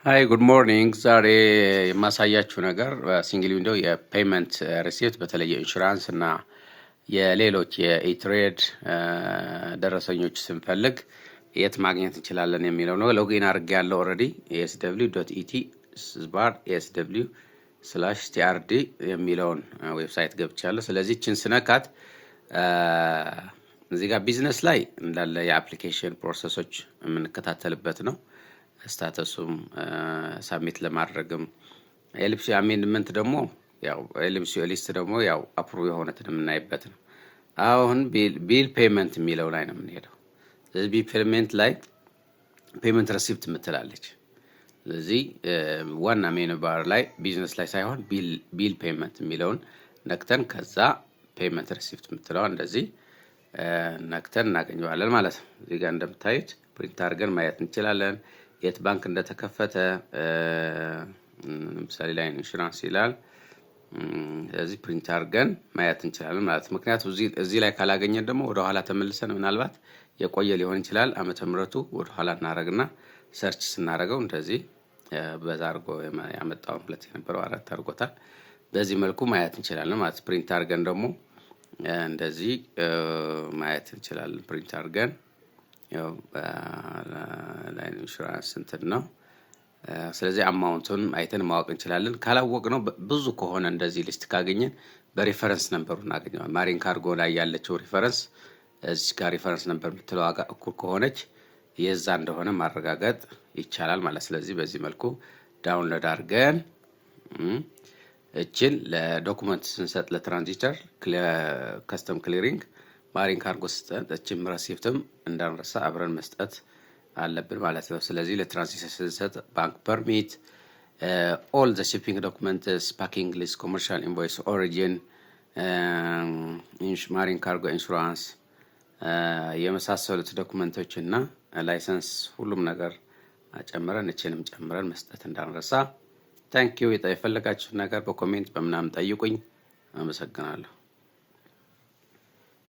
Hi, good morning። ዛሬ የማሳያችሁ ነገር በ single window የ payment receipt፣ በተለይ የኢንሹራንስ እና የሌሎች የ e-trade ደረሰኞች ስንፈልግ የት ማግኘት እንችላለን የሚለው ነው። Login አድርጌያለሁ already። esw.et/esw/trd የሚለውን website ገብቻለሁ። ስለዚህ ይችን ስነካት እዚህ ጋር ቢዝነስ ላይ እንዳለ የ application process ኦች የምንከታተልበት ነው። Status ኡም submit ለማድረግም፣ LPC amendment ደግሞ ያው LPC list ደግሞ ያው approve የሆነትን የምናይበት ነው። አሁን bill payment የሚለው ላይ ነው የምንሄደው። ስለዚህ bill payment ላይ payment receipt የምትላለች። ስለዚህ ዋና menu bar ላይ ቢዝነስ ላይ ሳይሆን bill payment የሚለውን ነክተን ከዛ payment receipt የምትለዋ እንደዚህ ነክተን እናገኘዋለን ማለት ነው። እዚህ ጋር እንደምታዩት print አድርገን ማየት እንችላለን። የት ባንክ እንደተከፈተ፣ ለምሳሌ line insurance ይላል። ስለዚህ print አድርገን ማየት እንችላለን ማለት ነው። ምክንያቱም እዚህ ላይ ካላገኘን ደግሞ ወደኋላ ተመልሰን ምናልባት የቆየ ሊሆን ይችላል። ዓመተ ምሕረቱ ወደኋላ እናደርግና search ስናደርገው እንደዚህ በዛ አድርጎ ያመጣውን ሁለት የነበረው አራት አድርጎታል። በዚህ መልኩ ማየት እንችላለን ማለት። Print አድርገን ደግሞ እንደዚህ ማየት እንችላለን። Print አድርገን ያው line insurance እንትን ነው። ስለዚህ amount ኡን አይተን ማወቅ እንችላለን። ካላወቅነው ብዙ ከሆነ እንደዚህ list ካገኘን በ reference number ኡ እናገኘዋል። Marine cargo ላይ ያለችው reference እዚህ ጋር reference number የምትለው ዋጋ እኩል ከሆነች የዛ እንደሆነ ማረጋገጥ ይቻላል ማለት። ስለዚህ በዚህ መልኩ download አድርገን እችን ለ document ስንሰጥ ለ transitor፣ custom clearing፣ marine cargo ስንሰጥ እችን receipt ም እንዳንረሳ አብረን መስጠት አለብን ማለት ነው። ስለዚህ ለትራንዚተር ስንሰጥ bank permit፣ all the shipping documents፣ packing list፣ commercial invoice፣ origin፣ marine cargo insurance የመሳሰሉት document ኦች እና license ሁሉም ነገር ጨምረን እችንም ጨምረን መስጠት እንዳንረሳ። Thank you። የፈለጋችሁት ነገር በ comment በምናምን ጠይቁኝ። አመሰግናለሁ።